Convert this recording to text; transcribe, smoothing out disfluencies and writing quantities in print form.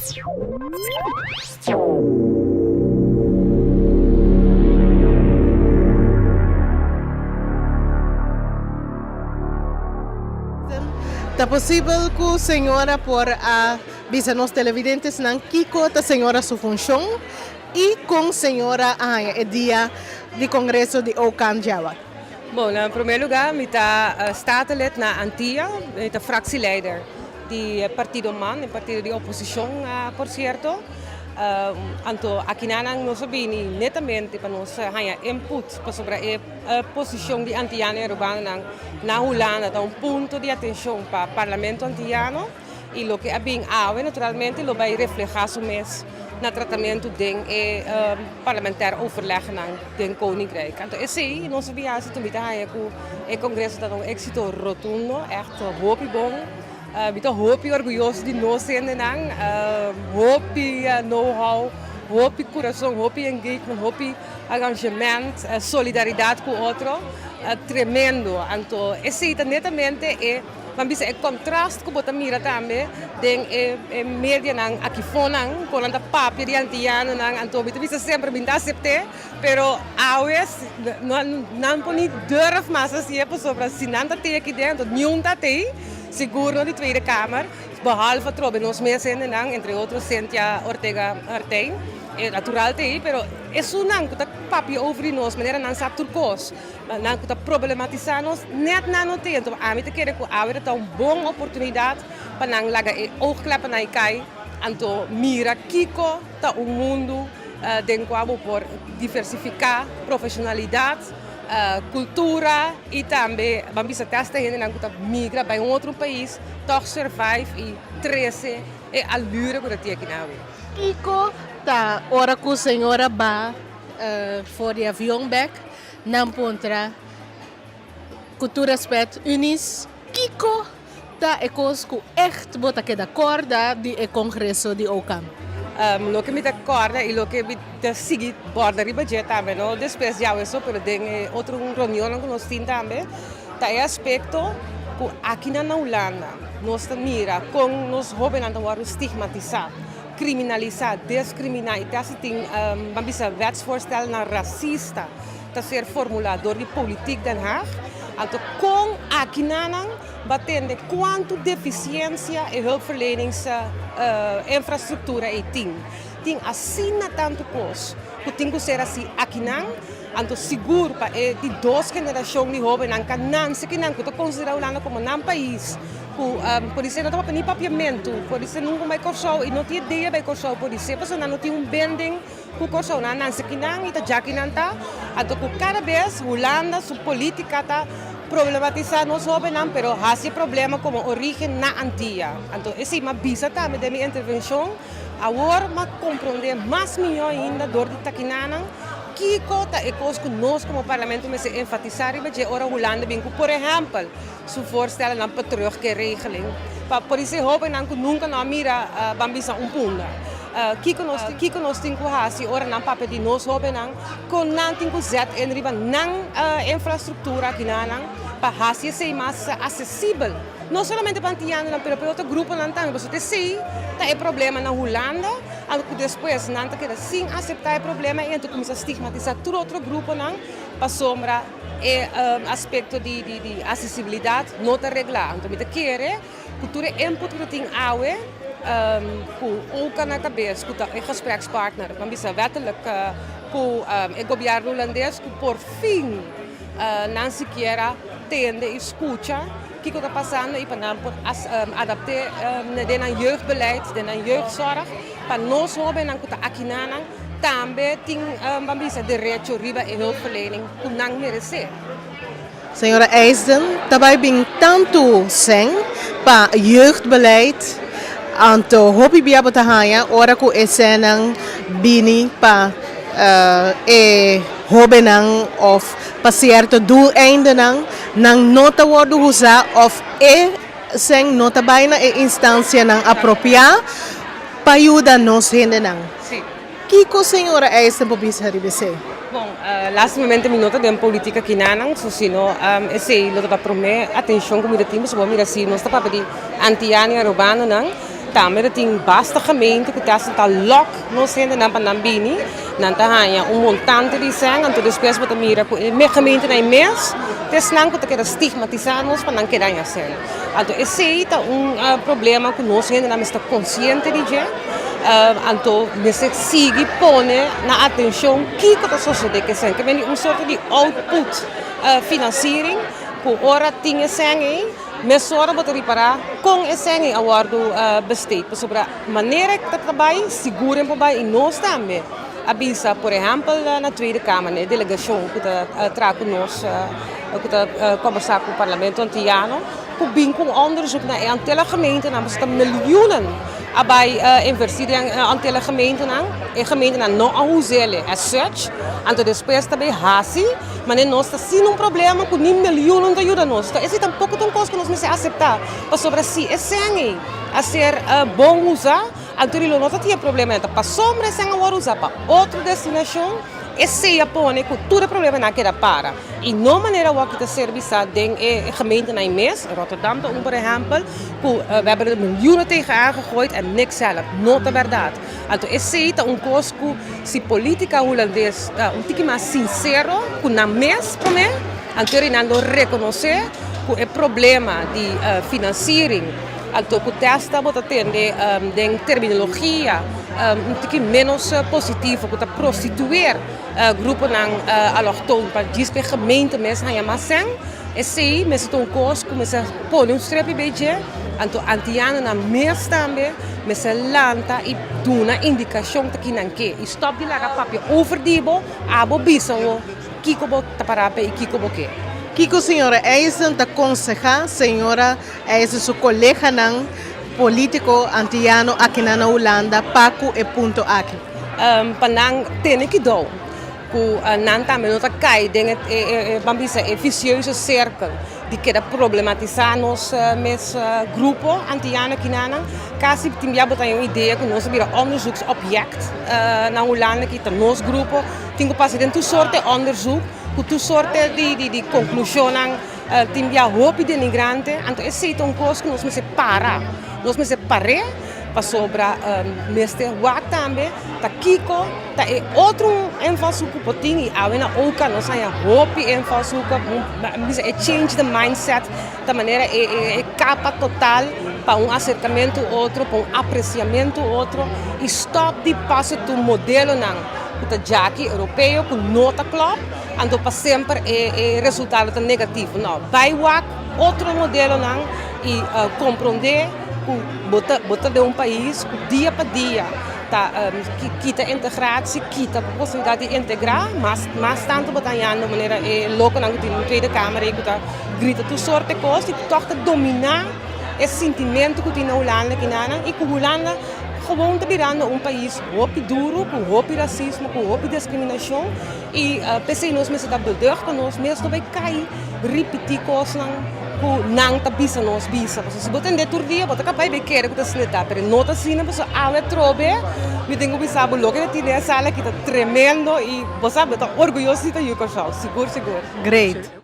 Ta posibel ku señora por a bisa nos televidentesnan kiko ta señora su funshon i kon señora a haña e dia di kongreso di Ocan djawa? Bon, na promé lugá mi ta statenlid na Antia, mi ta fractieleider di partido man, e partido di oposishon por sierto. Anto akinanan nos a bini netamente pa nos haña input pasobra e posishon di antiano i arubanonan na Hulanda ta un punto di atenshon pa Parlamento Antiano i loke a bin awe naturalmente lo bai reflehá su mes na tratamentu den e parlamentair overlegnan den Koninkrijk. Anto esei nos a bin hasi tur mi ta haña ku e kongreso ta un éksito rotundo, ègt hopi bon. Mi ta hopi orguyoso di nos hendenan, hopi know how, hopi kurason, hopi engagement, hopi arrangement, solidaridat ku otro, tremendo. Anto esei ta netamente e, ban bisa e kontrast ku bo ta mira tambe den e medianan akifonan, kon nan ta papia di antianonan, anto mi ta bisa semper mi no ta asept'é, pero awe nan por ni durf mas hasié pasobra si nan ta tei aki den anto niun ta tei. Sigur no di Tweede Kamer, behalve atrobe nos mes hendenan, entre otro Cynthia Ortega Martijn, e natural ta ei, pero esunnan ku ta papia over di nos manera nan sa tur kos, nan ku ta problematisá nos, nèt nan no tin. Enton ami ta kere ku awe ta un bon oportunidat pa nan laga e oogkleppennan ei kai, anto mira kiko ta un mundu den kua bo por diversifiká profeshonalidat, Cultura y tambe ban bisa te hasta hendenan cu ta migra bay un otro pais tog survive y trece e allure cu ta tin aki na awe. Kico ta ora cu señora ba for di avion bek nan puntra cu tur respet Eunice kico Ta e kos ku ègt bo ta keda kòrda di e kongreso di OCAN? Loke mi ta kòrda i loke mi ta sigui bòrda riba dje tambe, no despues di awe so, pero den e otro reunionnan ku nos tin tambe, ta e aspekto ku akinan na Hulanda nos ta mira kon nos hóbennan ta wòrdu stigmatisá, kriminalisá, deskriminá i te hasta tin, ban bisa, wetsvoorstellennan rasista ta ser formulá dor di politiek Den Haag. Anto kon akinanan Ba tende kuantu defisiensia e hulpverleningsinfrastruktura ei tin. Tin asina tantu kos ku tin ku ser hasi akinan, anto sigur pa e di dos generashon di hóbennan ka nanse kinan ku ta konsiderá Hulanda komo nan pais, ku podisé no ta papia ni papiamentu, podisé nunka bai Kòrsou i no tin idea bai Kòrsou, podisé pasobra nan no tin un bending ku Kòrsou, nan nanse kinan i ta dja kinan ta, anto ku kada bes Hulanda su polítika ta. Problematisá nos hóbennan pero hasi e problema komo orígen na Antia. Anto esei m'a bisa tambe den mi intervenshon. Awor m'a komprondé mas mihó ainda dor di takinanan kiko ta e kos ku nos komo parlamento mester enfatisá riba dje ora Hulanda bin ku por ehèmpel su voorstellennan pa terugkeerregeling pa por esei hóbennan ku nunka no a mira ban bisa un punda. Kiko nos kiko nos tin ku hasi ora nan papia di nos hóbennan? Kon nan tin ku zet in riba nan infrastruktura akinanan pa hasi esei mas asesibel, no solamente pa antianonan pero pa e otro gruponan tambe, pasobra esei ta e problema na Hulanda, anto ku despues nan ta keda sin aseptá e problema i anto kuminsá stigmatisá tur otro gruponan pasobra e aspekto di asesibilidat no ta reglá. Anto mi ta kere ku tur e input ku ta tin awe ku Oka na kabes ku ta e gesprekspartner, ban bisa wettelik ku e gobièrnu hulandes ku por fin nan sikiera tende i skucha kiko ta pasando i pa nan por adapt'é den nan jeugdbeleid, den nan jeugdzorg pa nos hóbennan ku ta akinanan tambe tin ban bisa derecho riba e hulpverlening ku nan meresé. Señora Eisden, ta bai bin tantu sèn pa jeugdbeleid, anto hopi bia bo ta haña ora ku e sènnan bini pa e hóbennan òf pa sierto doeleindenan, nan no ta wòrdu usá òf e sèn no ta bai na e instansianan apropiá pa yuda nos hendenan. Kiko señora Eisen por bisa riba esei? Bon, lastimamente mi no ta den politica kinanan, so si no esei lo ta prome atencion ku mi ta tin, pasobra bo mira si nos ta papia di antiano i arubanonan, Tambe tin basta gemeente ku ta ta lòk nos hendenan pa nan bini, nan ta haña un montante di sèn, anto despues bo ta mira ku e gemeentenan mes, ta esnan ku ta keda stigmatisá nos pa nan keda haña sèn. Anto esei ta un problema ku nos hendenan mester ta konsiente di dje, anto mester sigui pone na atenshon kiko ta sosodé ku e sèn. Ke bini un sorto di output financiering ku ora tin e sèn ei, mesora bo ta ripará kon e sèn ei a wòrdu besteed. Pasobra manera ku ta trabai, sigur en por bai i nos tambe a bisa, por ehèmpel na Tweede Kamer, na e delegashon ku ta traha ku nos, ku ta kombersá ku Parlamento Antiano, ku bin ku un onderzoek na e Antilla gemeentenan, pasobra ta miljoenen a bai invertí den e Antilla gemeentenan, e gemeentenan no a us'é as such, anto despues ta bai hasi manera nos ta sinti un problema ku ni miljoenen ta yuda nos. Esei tampoko ta un kos ku nos mester aseptá, pasobra si e sèn ei a ser bon usá, anto lo no ta tin e problema. Ta pasobra e sèn a wòrdu usá pa otro destinashon, esei a pone ku tur e problemanan a keda para. I no manera awor ku ta ser bisá den e gemeentenan ei mes, Rotterdam ta un por ehèmpel, ku we hebben er miljoenen tegenaan gegooid en niks helpt. No ta bèrdat. Anto esei ta un kos ku si polítika hulandes ta un tiki mas sinsero ku nan mes promé, anto nan lo rekonosé ku e problema di finansiering, anto ku testa bo ta tende den terminologia un tiki ménos positivo ku ta prostituir gruponan allochtoon pa djis pa e gemeente mes haña mas sèn, esei mester ta un kos ku mester pone un strepi bei dje, anto antianonan mes tambe mester lanta i duna indikashon ta kinan ke i stòp di laga papia over di bo, abo bisa bo kiko bo ta pará p'e i kiko bo ke. Kiko señora Eisen ta konsehá señora Eisen su koleganan polítiko antiano akinan na Hulanda pa ku e punto aki? Pa nan tene kidou ku nan tambe no ta kai den e ban bisa e visieuze sirkel di keda problematisá nos mes grupo antiano akinanan. Kasi tin bia bo ta haña un idea ku nos a bira onderzoeksobject na Hulanda ki ta nos grupo tin ku pasa den tur sorte onderzoek ku tur sorte di konklushonnan tin bia hopi denigrante. Anto esei ta un kos ku nos mester para, nos mester par'é pasobra mester wak tambe ta kiko ta e otro invalshoek ku por tin i awe na oka nos haña hopi invalshoek bisa e change the mindset ta manera e kapa total pa un aserkamentu otro pa un apresiamentu otro i stòp di pasa tur modelonan ku ta djaki europeo ku no ta klòp anto pa semper e resultado ta negativo no bai wak otro modelonan i komprondé ku bo ta bo ta den un pais ku dia pa dia ta kita integratie, kita posibilidat di integrá, mas mas tantu bo ta hañando manera e lokonan ku tin den Tweede Kamer ei ku ta grita tur sorte kos i tòg ta dominá e sintimentu ku tin na Hulanda kinanan i ku Hulanda gewoon ta birando un pais hopi duru ku hopi rasismo, ku hopi diskriminashon i p'esei nos mester ta beducht pa nos mes no bai kai ripití kosnan ku nan ta bisa nos bisa. Pasobra si bo tende tur dia bo ta kapaz bai kere ku ta asina ta, pero no ta asina pasobra awe atrobe mi tin ku bisa bo loke ta tin den e sala aki ta tremendo i bo sa bo ta orguyoso di ta yu Kòrsou, sigur sigur. Great.